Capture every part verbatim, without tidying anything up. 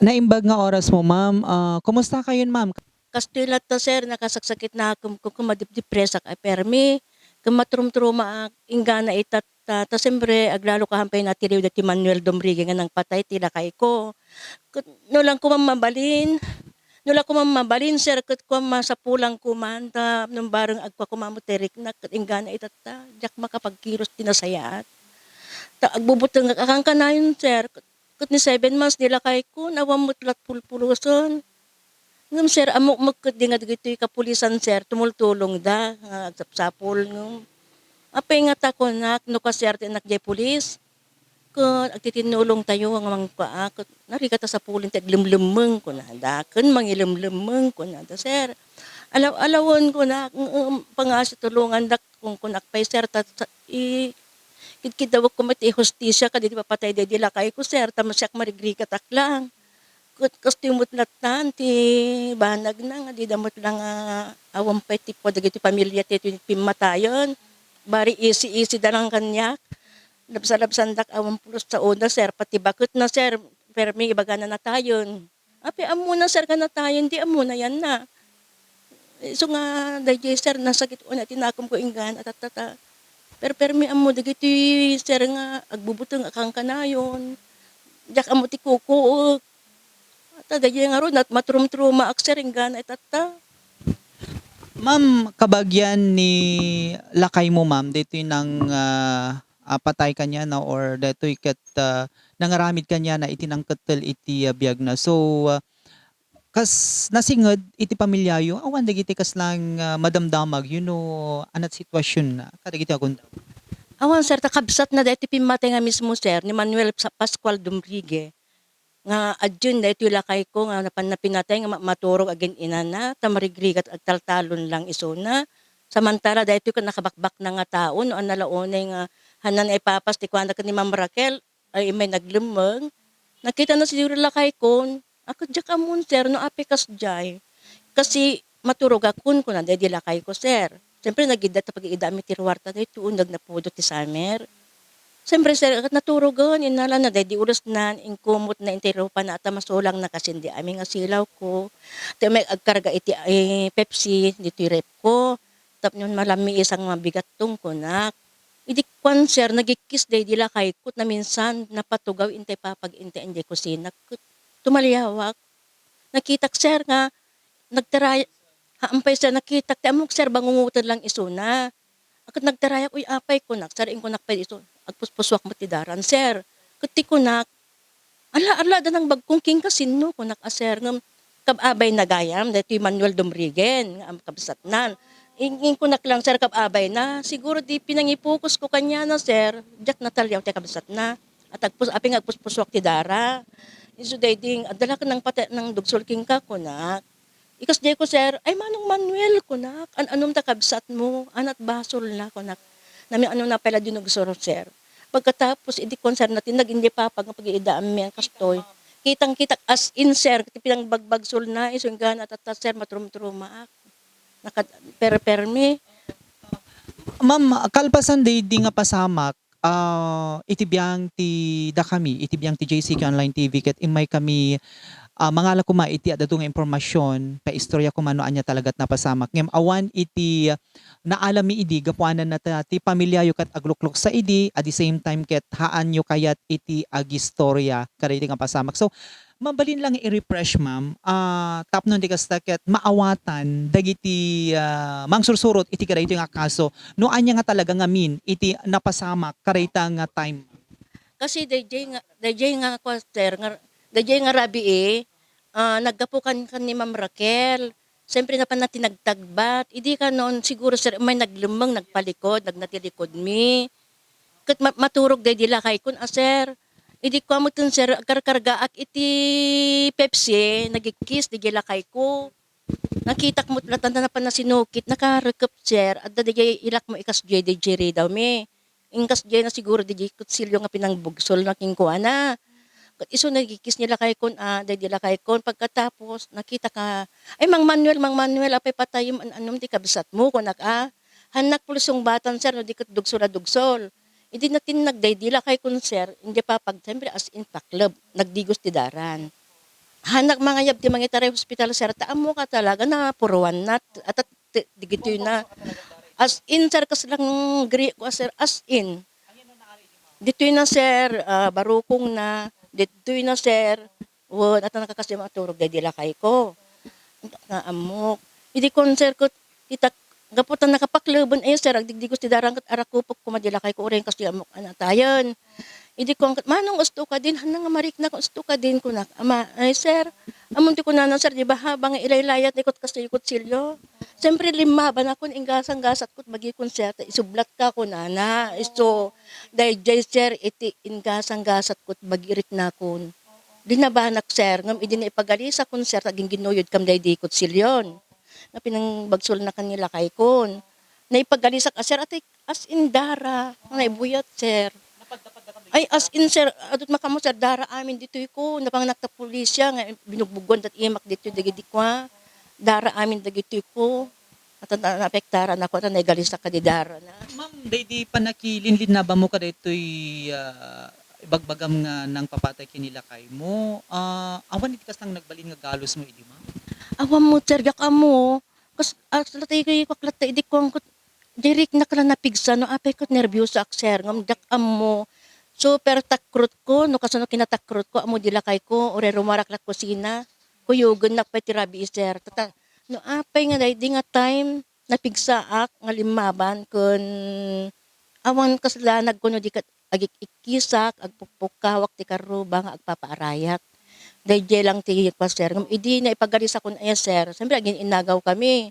Naimbag nga oras mo, ma'am. Ah, kumusta kayon, ma'am? Kastoy latta, sir, nakasaksakit na kum-, kum-, kumadipdipresak a permi. Kum matrumtrumaak, inggana itatta, ta siyempre, aglalo ka hampay natiliw dati Manuel Domrigue nga nangpatay ti lakay ko. Ket no lang ko man mabalin, no lang ko man mabalin, sir, ket kuan, masapulan ko man, ta nung bareng agkua ko man ti riknak, ket inggana itatta, diak makapagkilos ti nasayaat. Ta agbubutengak a kankanayon, sir, ket, ket ni seven months, ni lakay ko, awan met la pulpulosen. Ngem, sir, ammok met ketdi nga dagitoy kapulisan, sir, tumultulongda nga agsapsapul, ngem apay ngata kunak, no kasuertenak diay pulis, ket agtitinnulongtayo nga mangkua, ket narigata sapulen ti aglemlemmeng, kunada, ken mangilemlemmeng, kunada, sir. Alaw-alawen, kunak, ngem pangasi tulongandak, kun kunak pay, sir, ta, ta, i-, kidkiddawek koma ti hustisia kadagiti papatay daydi lakay ko, sir, ta siak marigrigatak lang. Ket kastoy met lattan ti banagna nga dida met lang, ah, awan pay ti kua dagiti pamilia ti, ti pimmatayen. Bari isi-isi da lang kaniak. Labsa-labsandak awan pulos sa una, sir, pati baketna, sir, permi ibagana natayen. Apay ammona, sir, nga natayen, di ammona yan na. Isu nga daydiay, sir, nasakit unay ti nakem ko inggana, tattata. Perpermi ammo dagiti, sir, nga agbubuteng a kankanayon. Diak ammo ti kukuek. Ta daydiay ngarud, nat-, matrumtrumaak, sir, inggana itatta. Ma'am, kabagian ni lakay mo, ma'am, ditoy nang, ah, ah, patay kaniana or ditoy ket, ah, nangaramid kaniana iti nangkettel iti, ah, biagna. So, ah, kas nasinged iti pamiliayo, awan dagiti kaslang, ah, madamdamag, you know, anat situasionna kadagiti agundawna? Awan, sir, ta kabsatna daytoy pimmatay nga mismo, sir, ni Manuel Sa-, Pascual Dumrigue, nga adien daytoy lakay ko nga napanna pinatay nga ma-, maturog agin-inana, ta marigrigat agtaltalon lang isuna. Samantala daytoy ket nakabakbaknang nga tao, no, ania la unay nga haanna ipapas ti kuana ken ni Ma'am Raquel, ay, immay naglemmeng. Nakitana siguro lakay kon, a, ket diak ammon, sir, no apay kasdiay. Kasi maturogakon, kuna daydi lakay ko, sir. Siyempre, nagidda ta pag-iida mi ti ruar ta daytoy, nagnapudo ti summer. Siyempre, sir, ket naturogen, innalana daydi ulosnan, inkumotna, intirupana, ta masulangna kasin di amin nga silaw ko. Ti may agkarga iti, eh, Pepsi, ditoy ref ko. Tapno malammiisang mabigat tong kunak. Idi kuan, sir, nagikkis daydi lakay ko, naminsan, napatugaw intay papag intay idiay kusina. Ket tumaliawak. Nakitak, sir, nga nagtaray-, haan pay, sir, nakitak ti ammok, sir, bangungoten lang isuna. Ket nagtarayak, "Uy, apay," kunak, sir, inkunak pay isu, agpuspusuak met ti daran, sir. Ket ti kunak, "Ala, ala, adda nangbagkong kenka, sinno?" kunak a, sir, ngem kab-abayna gayam, daytoy Manuel Dumrigen nga am-, kabsatnan. In-, inkunak lang, sir, kab-abayna, siguro di pinangipokus ko kaniana, sir, diak nataliaw ti kabsatna. At agpus-, apay nga agpuspusuak ti dara. Isu daydi, "Adda la ket nangpatay, nangdugsol kenka," kunak. Ikasdiay ko, sir, "Ay, Manong Manuel," kunak, "an-anom ta kabsatmo? Anat basolna?" kunak. Nami-, ano na pala dinugsor, sir. Pagkatapos, idi kuan, sir, natinnag idiay papag nga pag-iidaanmi, kastoy. Kitang-kitak as in, sir, ti pinangbagbagsolna, isu inggana tatta, sir, matrumtrumaak. Naka-, perpermi. Ma'am, kalpasan daydi nga pasamak, ah, iti biang ti dakami, iti biang ti J C Q Online T V, ket immay kami, ah, mangala koma iti adda nga impormasyon, paistorya koma no ania talaga ti napasamak. Ngem awan iti naalami idi, gapuanan na ta-, ti pamiliayo ket aglukluksa idi, at the same time ket haanyo kayat iti agistorya kadaydi nga pasamak. So, mabalin lang i-refresh, ma'am, ah, tapno di kasta ket maawatan dagiti, ah, mangsursurot iti kadaytoy nga kaso, no ania nga talaga ngamin iti napasamak kadayta nga time? Kasi dayjay nga, dayjay nga, kua, sir, nga, dayjay nga rabii, ah, naggapu kan, kan ni Ma'am Raquel. Siyempre, napan na ti nagtagbat. Idi kanon, siguro, sir, may naglemmeng, nagpalikod, nagnatilikod mi. Ket ma-, maturog daydi lakay kon a, sir. Idi kua metten, sir, agkarkargaak iti Pepsi, nagikkis daydi lakay ko. Nakitak met latta, napan na sinukit, nakarekep, sir. Adda daydi ilak mo ikas daydi, daydi ridawmi. Inkas daydi na siguro daydi kutsilyo nga pinangbugsol na kenkuana. Ket isu nagikkis ni lakay kon, ah, daydi lakay kon. Pagkatapos, nakita ka, "Ay, Mang Manuel, Mang Manuel, apay patayem, an-anom ti kabsatmo?" kunak, ah. Hannak pulos sungbatan, sir, no di ket dugsol a dugsol. Idi natinnag daydi lakay kon, sir, idiay papag, siyempre, as in, pakleb, nagdigos ti daran. Hanak mangayab ti mangitaray hospital, sir, ta ammo ka talaga napuruan na, at, at, ti-, digitoy na. As in, sir, kas lang gri ko, sir, as in. Ditoy na, sir, ah, barukong na, ditoy na, sir, wen, at nakakasi maturog, daydi lakay ko. Naammok. Idi kon, sir, ko, itak, gapu ta nakapakleben, eh, sir, agdigdigos ti darang ket arakupok koma di lakay ko, uray kas di ammok anatayen. Idi kuan ket, "Manong, usto ka din?" "Hanna nga mariknak, usto ka din?" kunak. "Ama, ay, sir, ammon ti kunana, sir, di ba, habang ilaylayat ni kot kasi kutsilyo. Siyempre, limmaban akon, inggasang-gasat kot bagikon, sir, ta isublat ka," kunana. Isu, dayjay, sir, iti inggasang-gasat kot bagiriknakon. Linabanak, sir, ngem idi naipagalisakon, sir, ta ginginuyod kam daydi kutsilyon. Nga pinangbagsolnakan ni lakaykon. Naipagalisak a, sir, atay As in, dara, naibuyat, sir. Ay, as in, sir, adut makamo, sir, dara amin ditoy ko, napangnak ta pulisia nga binugbugwan dat imak ditoy dagiti kua. Dara amin dagitoy ko. At na-, naapektaran ako, at naigalisak kadi dara na. Ma'am, daydi panakilinlinnaba mo kadaytoy, ah, ibagbagam nga nangpapatay ken ni lakay mo, ah, awan iti kastang nagbalin nga galus mo idi, ma'am? Awan mo, sir, diak ammo. Kas-, as-, latay ko, ikwak latta idi kuan ko, Direk nakla napigsa no apay ket nerbiusa ak, sir, ngem diak ammo. Super takrot ko, no kasano kinatakrot ko, ammo di lakay ko, uray rumarak la kusina, kuyogennak pay ti rabii, sir. Tata, no apay nga daydi nga time, napigsa ak nga limmaban ken awan kasla nagkuno di ket agik-ikkisak, agpukpukkawak ti karruba nga agpapaarayat. Daydiay lang ti kua, sir. Ngem idi naipagalis akon aya, sir, siyempre agin-innagaw kami.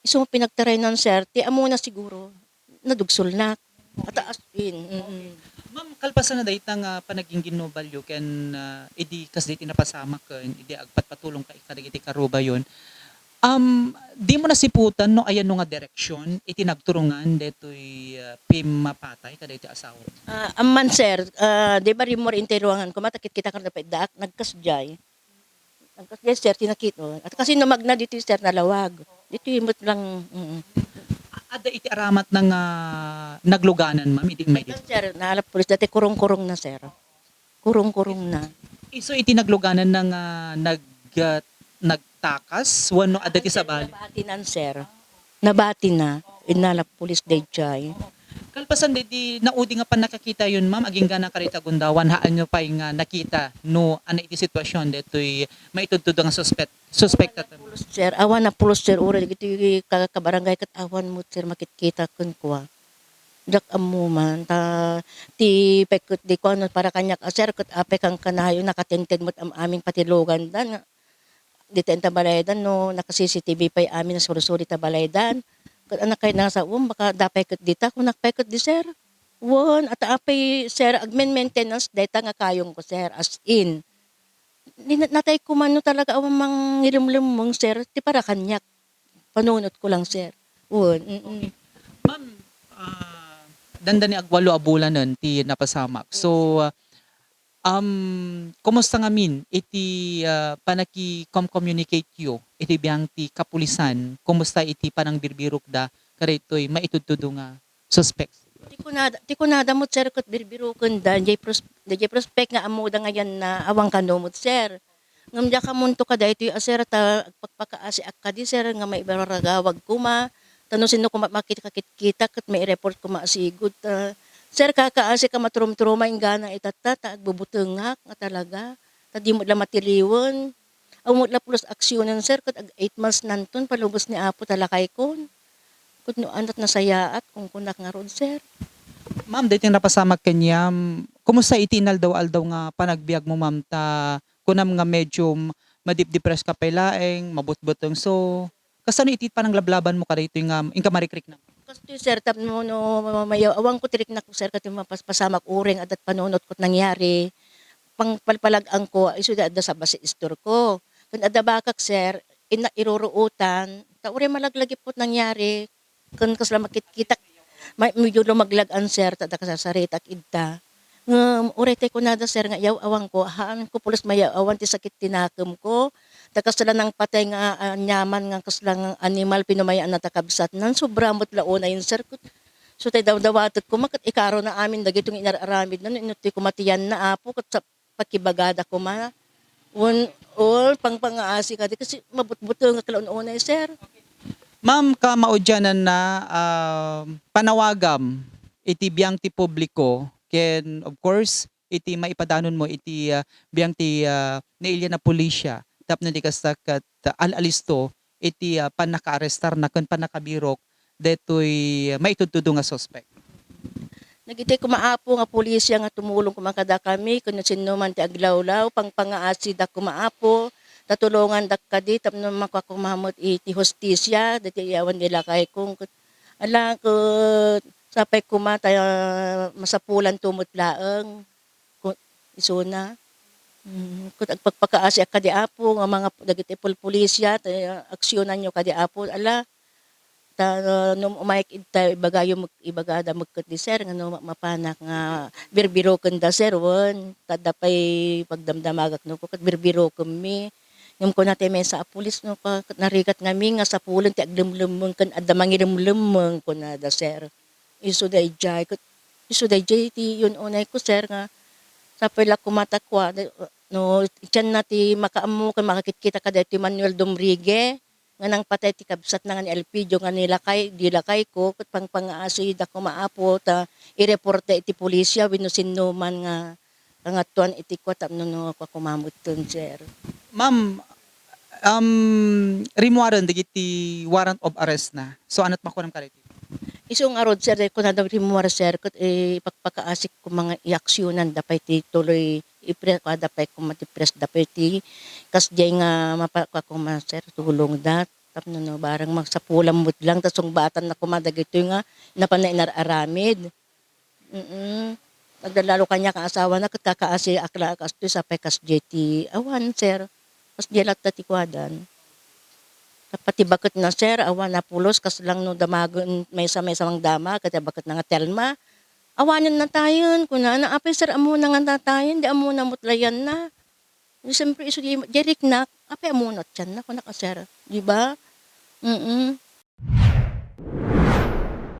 Isu nga pinagtaraynan, sir, ti ammona siguro, nadugsolnak. Ataas pin, mm. Ma'am, kalpasan na dayta nga panagingginnobalyo ken, ah, idi kas dayta napasamak ken idi agpatpatulong ka kadagiti karubayon, um, dimo nasiputan no ayanno nga direksion iti nagturungan daytoy, ah, pimmapatay kadaytoy asawa? Ah, amman, sir, ah, di ba rimmuar inti ruangan ko, matakit kita kan dapat daak, nagkasdiay. Nagkasdiay, sir, ti nakit-, oh. At kasi no magna ditoy, sir, nalawag. Ditoy met lang, mm. A-, adda iti aramat na nga nagluganan, ma'am, idi may Sir, naalap pulis, dati kurong-kurong na, sir. Kurong-kurong na. Isu iti nagluganan na nga nag-, ah, nagtakas, wenno adda ti sabali? Nabati nan, sir. Nabati na, inalak pulis dayjay. Kalpasan daydi naudi nga pannakakitayon, ma'am, agingga na kadayta a gundaway, haanyo pay nga nakita no ania iti sitwasyon daytoy maitudtudo nga suspek-, suspekta? Awan a pulos, sir. Awan a pulos, sir. Uray dagiti ka-, kabarangay ket awan met, sir, makitkita kenkuana. Diak ammo man. Ta, ti pekket di kuan, para kaniak a, sir, ket apay kankanayon, nakatented met am-, amin pati lugandan nga dita enta balaydan no naka-C C T V pay amin a sursuri ta balaydan. Ket anak kay nasa, um, baka dapay ket dita, kunak pay ket di, sir. Wen, ata apay, sir, agmen-maintenance dayta nga kayong ko, sir, as in. Ni-, natay ko man no talaga awan mangilemlemmeng, sir, ti para kaniak. Panunot ko lang, sir. Wen, mm. Okay. Ma'am, ah, dandani agwalo a bulanen ti napasamak. So, ah, Um, kumusta ngamin iti, ah, panakikom-communicate-yo iti biang ti kapulisan? Kumusta iti panangbirbirokda kadaytoy maitudtudo nga suspek? Ti kunada, ti kunada met, sir, ket birbirokenda, jay pros-, jay prospek nga ammoda nga ayanna, awan kano met, sir. Ngem diak ammonto kadaytoy a, sir, ta agpakpakaasiak kadi, sir, nga maibararagawag koma. Ta no sino koma makit-, kakitkita ket mai-report koma a sigud ta, "Sir, kakaasik a maturumturuma inggana itatta ta agbubutengak nga talaga, ta di met la matiliwen. Awan met la pulos aksionen, sir, ket ag-, eight months nanton palubos ni Apo ta lakaykon." Ket no anat nasayaat, kunkunak ngarud, sir. Ma'am, daytoy napasamak kaniam, kumusta iti inaldaw-aldaw nga panagbiagmo, ma'am, ta kunam nga medyo madipdepress ka pay laeng, mabutbuteng, so, Kasano iti pananglablabanmo kadaytoy nga inka marikriknam? Kastoy, sir, tapno no mayaw-awanko ti riknakko, sir, ket mapaspasamak uray nga adda panunotko ti nangyari, pang-, palpalag-angko, isu da adda sa basi istorko. Ken adda bakak, sir, innak iruruotan, ta uray malaglagipko ti nangyari, ken kasla makitkitak, ma-, medyo lumaglag-an, sir, ta adda kasasaritak idta. Ngem uray tay kunada, sir, nga iyaw-awanko, haanko pulos mayaw-awan ti sakit ti nakemko. Ta kasla nangpatay nga, ah, aniaman nga kasla nga animal pinumayaan ta kabsatnan. Sobra met la unayen, sir, ket, so tay dawdawatek koma ket ikarona amin dagitoy nga inar-aramidna no inuttoy koma ti yanna, Apo, ket sa pakibagada koma. Wen, wen, pangpangaasi kadi kasi mabutbutengak la unay, sir. Ma'am, kamaudiananna, ah, panawagam iti biang ti publiko ken, of course, iti maipadanonmo iti, ah, biang ti, ah, nailian a pulisia tapno di kasta ket, ah, al-alisto iti, ah, pannakaarestarna ken pannakabirok daytoy maitudtudo nga suspek. Dagiti koma, Apo, nga pulisia nga tumulong koma kadakami ken no sinno man ti aglawlaw, pangpangaasida koma, Apo, ta tulongandak kadi tapno makua koma met iti hustisia dagiti awan di lakayko. Ala, ket sapay koma ta masapulanto met laeng. Ku-, isuna. Mm, ket agpakpakaasiak kadi, Apo, nga mga dagiti pulpolisia, ta aksionanyo kadi, Apo. Ala, ta no umayek idta, ibagayo met, ibagada met ketdi, sir, nga no ma-, mapanak nga birbirokenda, sir, wen. Ta adda pay pagdamdamagak no ket birbirokenmi. Ngem kuna ti maysa a pulis no ka-, ket narigat ngamin nga sapulen ti aglemlemmeng ken adda mangilemlemmeng, kunada, sir. Isu daydiay, ket isu daydiay ti yun-unayko, sir, nga sapay la koma ta kua, no, tianna ti makaammo ken makakitkita kadaytoy Manuel Dumrigue, nga nangpatay ti kabsatna nga ni Elpidio nga ni lakay, di lakayko, ket pangpangaasida koma, Apo, ta ireporta iti pulisia wenno sinno man nga kangatoan iti kua tapno no kua koma metten, sir. Ma'am, um, rimmuaren dagiti warrant of arrest na. So, anat makuanam kadaytoy? Isu ngarud, sir, dayta kunada rimmuar, sir, ket, eh, ipakpakaasik koma nga iaksionanda pay ti tuloy, ipre-, kuada pay koma ti press da pay ti kasdiay nga mapa-, kua koma, sir, tulongda. Tapno no, barang magsapulan met lang, ta sungbatanna koma dagitoy nga napanna inar-aramid. Mm. Nagdalalo kaniak nga asawana ket kakaasiak la kastoy sapay kasdiay ti awan, sir. Kasdiay latta ti kuadan. Tapno ti baketna, sir, awan a pulos, kas lang no damagen, maysa-maysa mangdamag, ket ti baketna nga Telma, awanen natayen, kunana, apay, sir, ammona nga natayen, di ammona met la yanna. Di, siyempre, isu di, di riknak, apay ammona ti yanna, kunak a, sir, di ba? Mm.